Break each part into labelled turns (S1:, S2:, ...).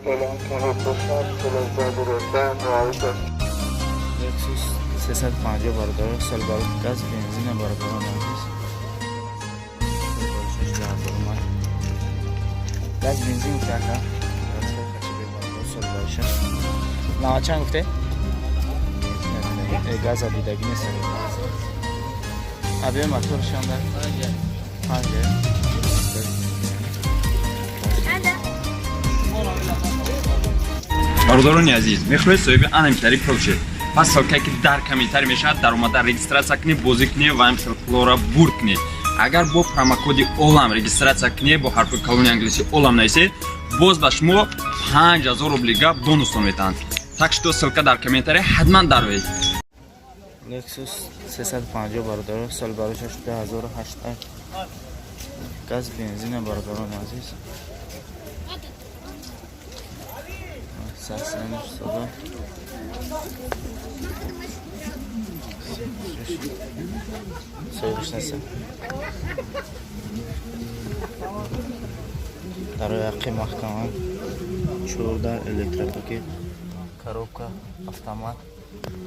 S1: Lexus 350 бародаро, сол баро, газ бензина, бародарон азиз. Газ бензин гуфте, ака? Сол баро шаш нава чанд гуфте? Газа дидагӣ нест. Абе мотор шанда панҷа.
S2: Бародарони азиз, мехоҳед соҳиби анамитари пул шед? Пас ссылка, ки дар комментарий мешавад, даромада регистрация кунед, бозӣ кунед ва ҳамхел пулора бурд кунед. Агар бо промокоди ОЛАМ регистрация кунед, бо ҳарфи калони англисӣ ОЛАМ нависед, боз ба шумо 5000 рубли гап бонустон метаҳанд. Так что ссылка дар комментарий, ҳатман дароед.
S1: Lexus 350, бародаро, сол баро 2008, газ бензина, бародарони азиз. Сасен сода. Соҳибаш нест. Дарои ақи маҳкама, чордар электропакет, коробка автомат,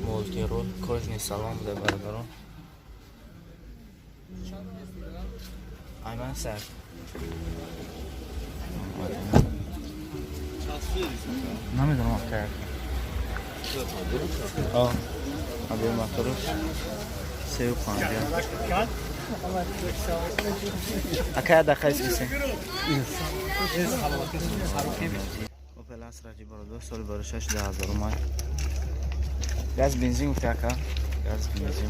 S1: мультирул, кожаный салон буда, бародарон. Айман сар намедонам, акая. Абе моторш 3,50. Акая, дақиқа бисе. Opel Astra бародар, соли баро шаш 2000 омад. Газ бензин гуфте, ака? Газ бензин.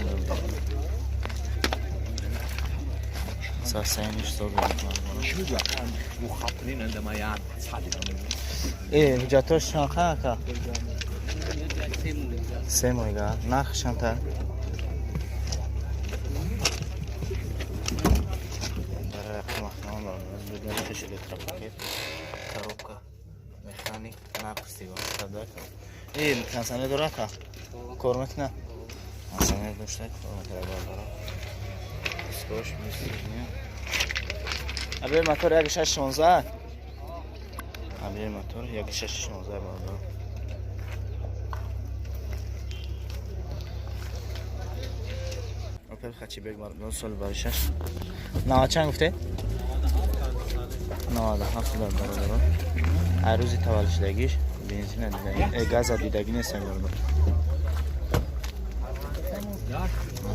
S1: Сасайниш соз. Ҳуҷҷатош чанд, ака? 3 моҳига. Нарх чандта? Барои ақи маҳкама, барои шаш электропакет, коробка механик, нарх 37. Кондиционер дора, ака? Кор мекуна? Кондиционер дошта, кор мекуна, бародаро. Дискош мисни. Абе мотор 1.6 16. Абе мотор 1.6 16, бародаро. Опел Хачибек, бародаро, соли бари шаш. Нава чанд гуфте? 97, бародаро. Ҳар рӯзи таваллудшудагиш бензина дидагӣ, газа дидагӣ нестам, бародар.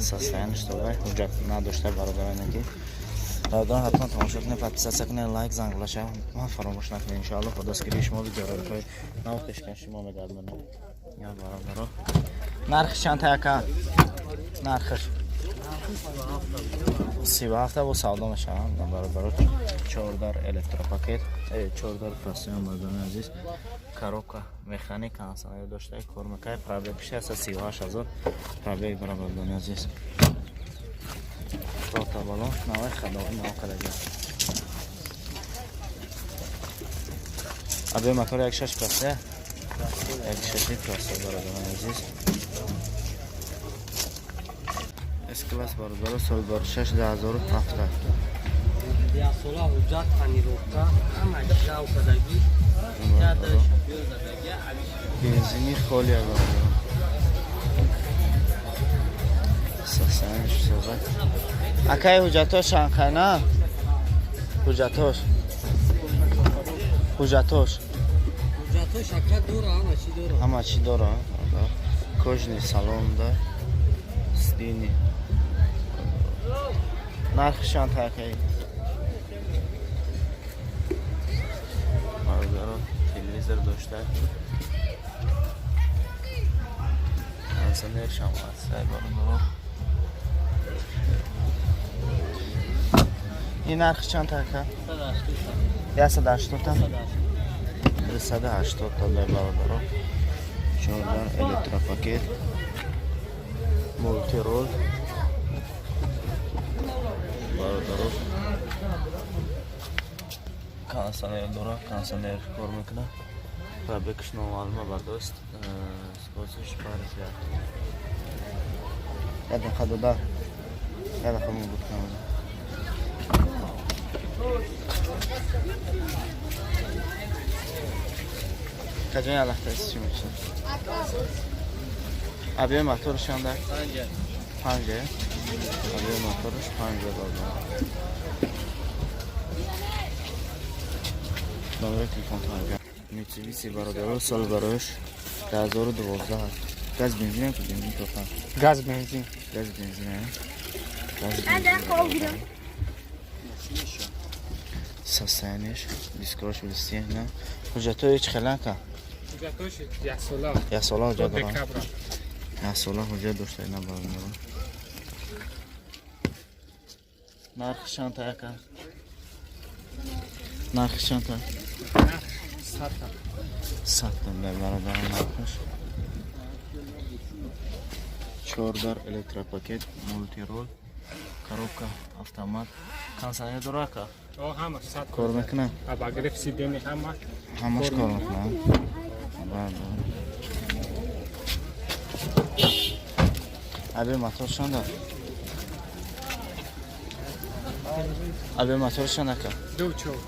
S1: Состояние что ҳуҷҷат надошта, бародароне ки бародарон, ҳатман тамошо кунед, подписаться кунед, лайк, зангулаша ман фаромӯш накунед. Иншоалло, бо дастгирии шумо видеороликҳои нав пешкаш шумо мегардонем. Я бародаро, нархи чанд та, ака? Нархаш 37 бо савдо мешавад, бародаро. Чордар электропакет, чордар фасион, бародарони азиз, коробка механик, кондиционер дошта, кор мекунад. Пробегш 138 000 пробег, бародарони азиз. Тота балон навай хадои нав кадаги. Абе мотор 1.6 просе, 1.6 просе, бародарони азиз. С-класс, бародаро, соли бар шаш 2007.
S3: Сола ҳуҷҷат панировка, ҳама чиза кадагӣ.
S1: Бензини холи, бародаро. Состояние созад. Акай, ҳуҷҷатош шанхайна? Ҳуҷҷатош, ҳуҷҷатош?
S3: Ҳуҷҷатош, ака, дора, ҳама чӣ дора.
S1: Ҳама чӣ дора. Кожаный салон да, сиденье. Нархи чанд, акай? Бародаро, телевизор дошта, кондиционер шам ҳаст, бародаро. Ин нархи чанд, ака? 180 та, 180 та, бародаро. Чордар электропакет, мултирол, бародаро. Кондиционер дора, кондиционер кор мекунад. Пробегш номаълума бардост. Спосиш пари як дақиқа дода, як дақиқа мубуд кунам. Акаҷон, алахта чӣ мешад? Объёми моторш чанда? Панҷа. Объёми моторш панҷа, бародар. Номери телефон панҷа. Митсубиси, бародаро, соли барош 2012 аст. Газ бензин ки бензин тофа?
S4: Газ бензин.
S1: Газ бензин, газ бензин. Состояниеш дискош блестит, на ҳуҷҷатҳои чӣ хелака?
S4: Ҳуҷҷатҳош яксола.
S1: Яксола ҳуҷҷат дорам.
S4: Декабра.
S1: Яксола ҳуҷҷат дошта ина, бародаро. Нархи чанд ака? Нархи чанд?
S4: 100 та.
S1: 100 та, бародаро, нархаш. Чордар электропакет, мультируль, коробка автомат, кондиционер дора, ака?
S4: О, ҳама 100.
S1: Кор мекунад?
S4: Обогрев сидений ҳама.
S1: Ҳамаш кор мекунад, бародаро. Объёми мотор чанда? Объёми мотор чанд, ака?
S4: 2,4.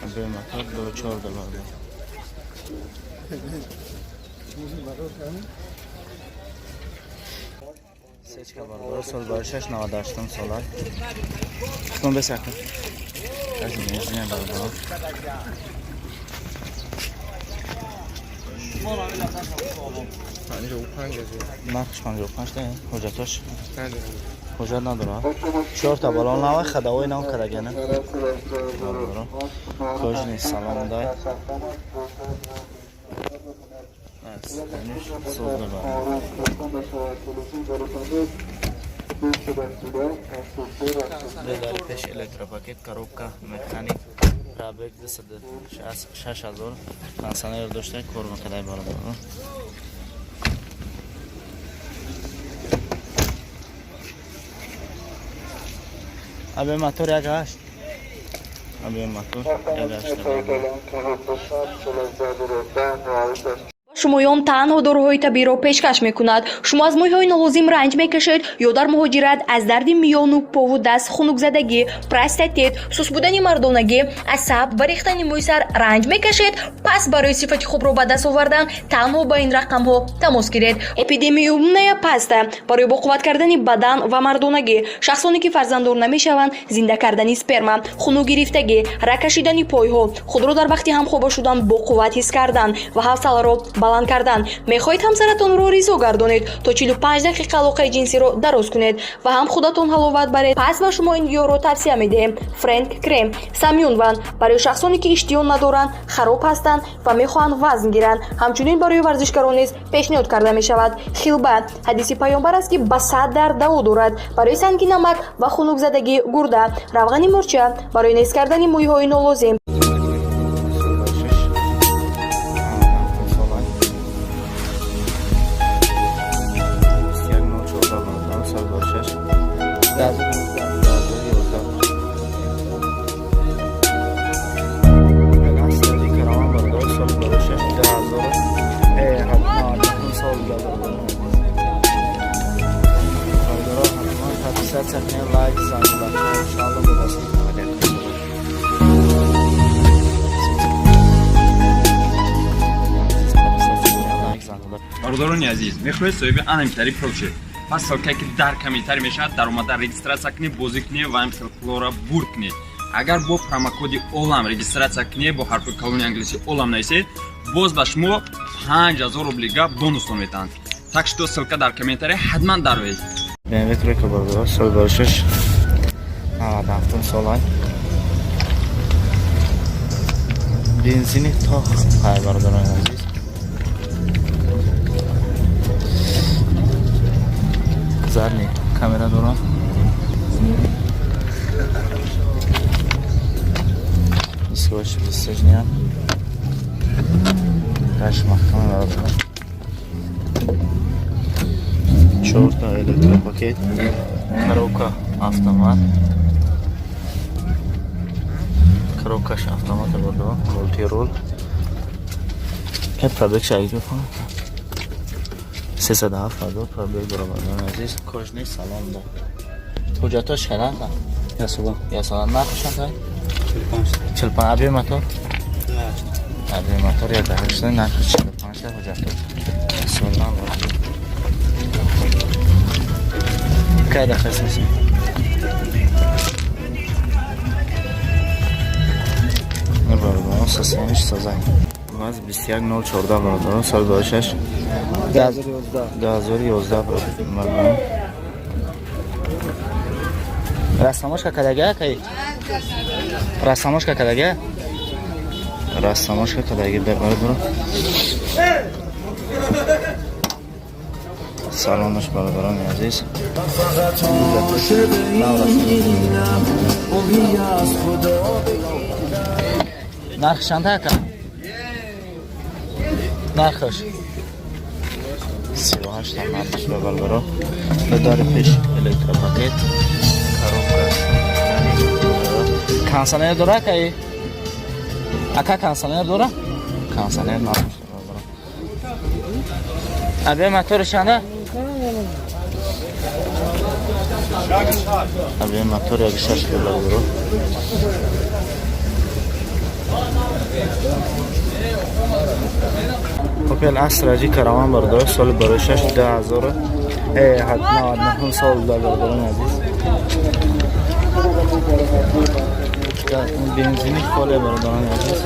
S1: Объёми мотор 2,4, бародаро. Сечка, бародаро, сол барои шаш 98-ум сола. Хутон бес, ака. Аз бензин, бародаро.
S4: 55
S1: Нархш 55 та, ҳуҷҷатош ҳуҷҷат надорад. Чорта балон нава, ходовой нав кардагана. Бародаро. Кожаный салон дай. Созда, бародаро. Дар пеш электропакет, коробка механик, пробег 206 ҳазор, кондиционер дошта, кор мекардай, бародаро. Объёми мотор 1,8. Объёми мотор 1,8.
S5: Шумоён танҳо доруҳои табииро пешкаш мекунад. Шумо аз мӯйҳои нолозим ранҷ мекашед ё дар муҳоҷират аз дарди миёну пову даст, хунукзадагӣ, простатит, суст будани мардонагӣ, асаб ва рехтани мӯи сар ранҷ мекашед? Пас барои сифати хубро ба даст овардан танҳо ба ин рақамҳо тамос гиред. Эпидемиумная паста барои боқувват кардани бадан ва мардонагӣ, шахсоне ки фарзанддор намешаванд, зинда кардани сперма, хунукгирифтагӣ, раг кашидани пойҳо, худро дар вақти ҳамхоба шудан боқувват ҳис кардан ва ҳавсаларо баланд кардан. Мехоҳед ҳамсаратонро ризо гардонед, то 45 дақиқа алоқаи ҷинсиро дароз кунед ва ҳам худатон ҳаловат баред? Пас ба шумо ин гиёҳро тавсия медиҳем. Френк крем самюнван барои шахсоне ки иштиҳо надоранд, хароб ҳастанд ва мехоҳанд вазн гиранд, ҳамчунин барои варзишгарон низ пешниҳод карда мешавад. Хилба, ҳадиси паёмбар аст, ки ба 100 дард даво дорад, барои санги намак ва хунукзадагии гурда. Равғани мурча барои нест кардани мӯйҳои нолозим.
S1: Сол барои шаш 97 сола. 21 0 14, бародаро, сол барои шаш 2011. Стади караван, бародаро, сол барои шаш 2097 сол, бародаро. Бародаро, ҳатман подписаться кунед, лайк зангулача. Иншоалло, бо дастгири 91. Лайк зангула.
S2: Бародарони азиз, мехоҳед соҳиби анамитари пул шед? Пас ссылкае ки дар комментарий мешавад, дар омада регистрация кунед, бозӣ кунед ва ҳамхел пулҳоро бурд кунед. Агар бо промокоди ОЛАМ регистрация кунед, бо ҳарфи калони англисӣ ОЛАМ нависед, боз ба шумо 5000 рублига бонустон метаҳанд. Так что ссылка дар комментарий, ҳатман дароед.
S1: BMW тройка, бародаро, соли барои шаш 97 сола. Бензини тох ҳай, бародарони азиз. Задний камера дорам. Дисковаш листажния. Гаш маҳкама, бародарон. Чорта электропакет, коробка автомат. Коробкаш автомат, бародарон, мультируль. Пробег шагид мекунам. 307 ҳазор пробег дора, бародарони азиз. Кожаный салон да. Ҳуҷҷатҳош хелан?
S3: Ясола.
S1: Ясола. Нархи чанд?
S3: 45.
S1: 45. Объём мотор? Объёми мотор 1,8, нархи 45 та, ҳуҷҷатҳо солам. Кай дахас меши? Бародарон, состояниш созай. Ваз 21014, бародарон, соли 2006, 2011, бародарон. Растамошка кадага кай? Растамошка кадага? Растамошка кадаги, бародарон. Салонаш, бародарони азиз. Нарх чанда, ака? Нархаш 38 та нархаш, бародаро. Дари пеш электропакет, коробка. Кондиционер дора, акаи? Ака, кондиционер дора? Кондиционер надошта, бародаро. Объём мотори чанда? Объём мотор 1,6, бародаро. Opel Astra G Caravan, бародаро, соли барои 6, 2000 99 сол, бародарони азиз. Бензини холе, бародарони азиз.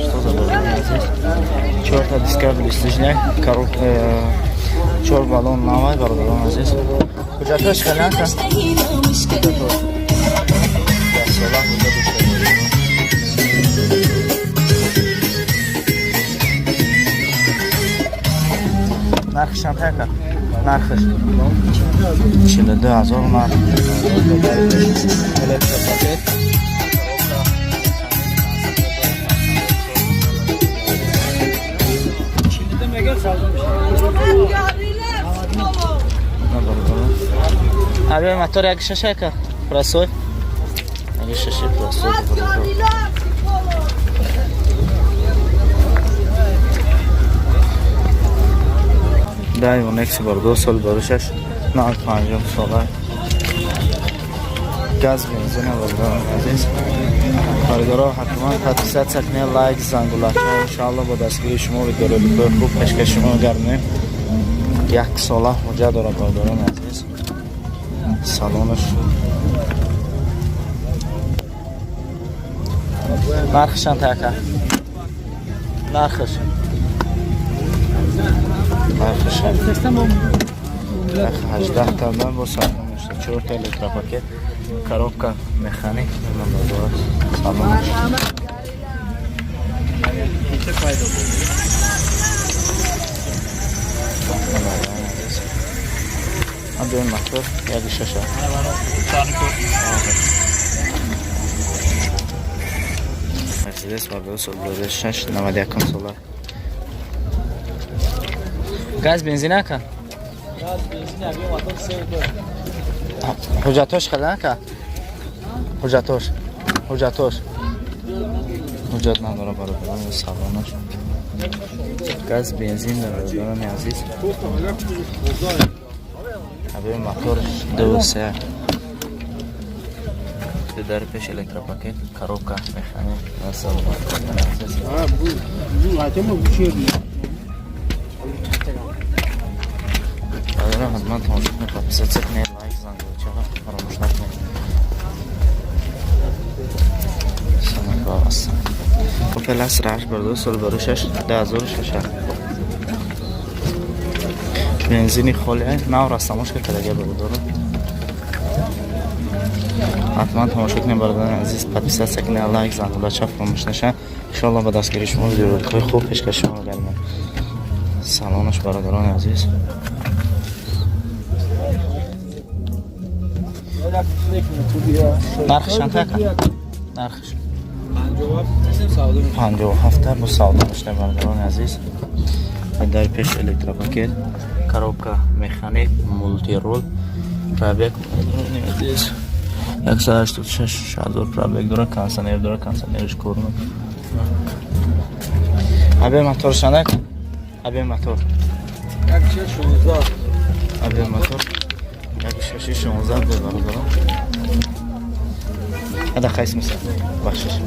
S1: Что за, бародарони азиз? Чорта диска блестижная, коробка, чор баллон навай, бародарони азиз. Ҳуҷҷатҳош хеле аст? Сола ҳуҷҷат дошта. Нархи чанд, ака? Нархаш 42 000 нарх. Электропакет. Объём мотор 1,6, ака? Простой? 1,6 простой. Дай Онекс, бародаро, соли барои шаш, 95 сола. Газ, бензин, бародарони азиз. Бародаро, ҳатман подписаться кунед, лайк, зангулача. Иншоалло, бо дастгирии шумо видеороликҳои хуб пешкаши шумо гардонем. Як сола ҳуҷҷат дорад, бародарони азиз. Салонаш. Нархи чанд, ака? Нархаш? Нархаш 18 та бо чорта электропакет, коробка механик, салонаш. Объём мотор 1,6. Мерседес, бародаро, соли 2006, 91 сола. Газ, бензин, ака? Ҳуҷҷатҳош хеле, ака? Ҳуҷҷатҳош? Ҳуҷҷатҳош? Ҳуҷҷат надора, бародарон, салонаш. Газ, бензин, бародарони азиз. Объём мотор 2,3. Дар пеш электропакет, коробка механик, салом. Азиз. Бародарон, ҳатман тамошо кунед, подписаться кунед, лайк, зангулчаро фаромӯш накунед. Салом ба. Opel Astra H, бародаро, соли барои шаш, 2006. Бензини холӣ, нав растамошка кардага, бародаро. Ҳатман тамошо кунед, бародарони азиз, подписаться кунед, лайк, зангулача фаромӯш наша. Иншоалло, ба дастгирии шумо видеороликҳои хуб пешкаши шумо гардонем. Салонаш, бародарони азиз. Нархи чанд, ака? Нархаш? 57 бо савдо дошта, бародарони азиз. Дар пеш электропакет, коробка механик, мультируль, пробег, бародарони азиз, 186 ҳазор пробег дора, кондиционер дора, кондиционериш кор Объём мотор чанд, ака? Объём мотор? Объём мотор 1,6 16, бародарон. Ада хайс миса. Бахшиш.